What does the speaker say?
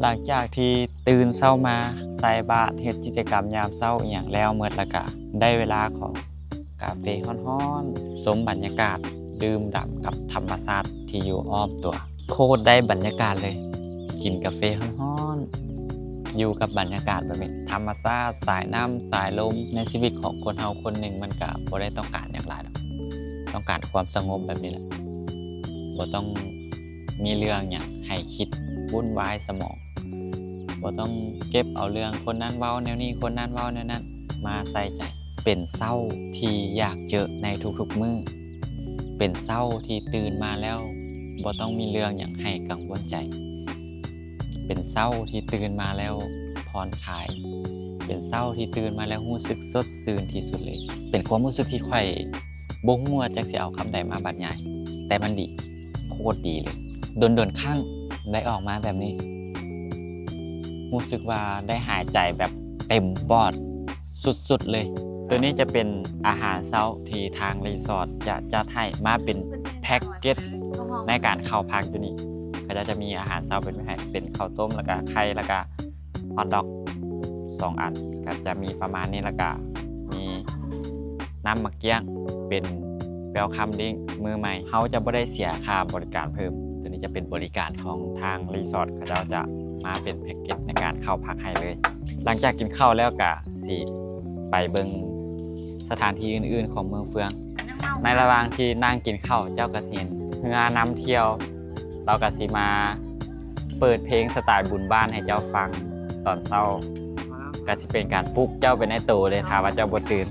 ຫຼັງຈາກທີ່ຕື່ນເຊົ້າມາໃສ່ບາດ ເຮັດກິດຈະກຳຍາມເຊົ້າອີ່ຫຍັງແລ້ວໝົດ ແລ້ວກະໄດ້ເວລາຂອງກາເຟຮ້ອນໆ ຊົມບັນຍາກາດ ດື່ມດ່ຳກັບທຳມະຊາດທີ່ຢູ່ອ້ອມຕົວ. ໂຄດໄດ້ບັນຍາກາດເລີຍ ກິນກາເຟຮ້ອນໆ ຢູ່ກັບບັນຍາກາດແບບນີ້ ທຳມະຊາດ ສາຍນ້ຳ ສາຍລົມ. ໃນຊີວິດຂອງຄົນເຮົາຄົນໜຶ່ງ ມັນກະບໍ່ໄດ້ຕ້ອງການຫຍັງຫຼາຍດອກ ຕ້ອງການຄວາມສະຫງົບແບບນີ້ແຫຼະ ບໍ່ຕ້ອງມີເລື່ອງຫຍັງໃຫ້ຄິດວຸ້ນວາຍສະໝອງ ບໍ່ຕ້ອງເກັບເອົາເລື່ອງຄົນນັ້ນເວົ້າແນວນີ້ ຄົນນັ້ນເວົ້າແນວນັ້ນມາໃສ່ໃຈ. ເປັນເຊົ້າທີ່ຢາກເຈີໃນທຸກໆມື້ ເປັນເຊົ້າທີ່ຕື່ນມາແລ້ວບໍ່ຕ້ອງມີເລື່ອງຫຍັງໃຫ້ກັງວົນໃຈ ເປັນເຊົ້າທີ່ຕື່ນມາແລ້ວຜ່ອນຄາຍ ເປັນເຊົ້າທີ່ຕື່ນມາແລ້ວຮູ້ສຶກສົດຊື່ນທີ່ສຸດເລີຍ. ເປັນຄວາມຮູ້ສຶກທີ່ຂ້ອຍບໍ່ຮູ້ວ່າຈັກຊິເອົາຄຳໃດມາບັນຍາຍ ແຕ່ມັນດີ ໂຄດດີເລີຍ. ດົນໆຄັ້ງໄດ້ອອກມາແບບນີ້ ຮູ້ສຶກວ່າໄດ້ຫາຍໃຈແບບເຕັມປອດສຸດໆເລີຍ. ໂຕນີ້ຈະເປັນອາຫານເຊົ້າທີ່ທາງຣີສອດຈະຈັດໃຫ້ມາເປັນແພັກເກັດໃນການເຂົ້າພັກຢູ່ນີ້. ເຂົາເຈົ້າຈະມີອາຫານເຊົ້າເປັນໄວ້ໃຫ້ ເປັນເຂົ້າຕົ້ມ ແລ້ວກະໄຂ່ ແລ້ວກະຮອດດັອກສອງອັນ ກະຈະມີປະມານນີ້ ແລ້ວກະມີ ນ້ຳໝາກກ້ຽງ ເປັນ welcome drink ມື້ໃໝ່. ເຮົາຈະບໍ່ໄດ້ເສຍຄ່າບໍລິການເພີ່ມ ໂຕນີ້ຈະເປັນບໍລິການຂອງທາງຣີສອດ ເຂົາເຈົ້າຈະມາເປັນແພັກເກັດໃນການເຂົ້າພັກໃຫ້ເລີຍ. ຫຼັງຈາກກິນເຂົ້າແລ້ວກະຊິໄປເບິ່ງສະຖານທີ່ອື່ນໆຂອງເມືອງເຟືອງ. ໃນລະຫວ່າງທີ່ນັ່ງກິນເຂົ້າ ເຈົ້າກະຊິເຫັນເຮືອນຳທ່ຽວ ລາວກະຊິມາເປີດເພງສະຕາຍບຸນບ້ານໃຫ້ເຈົ້າຟັງຕອນເຊົ້າ ກະຊິເປັນການປຸກເຈົ້າໄປໃນໂຕເລີຍ ຖ້າວ່າເຈົ້າບໍ່ຕື່ນ.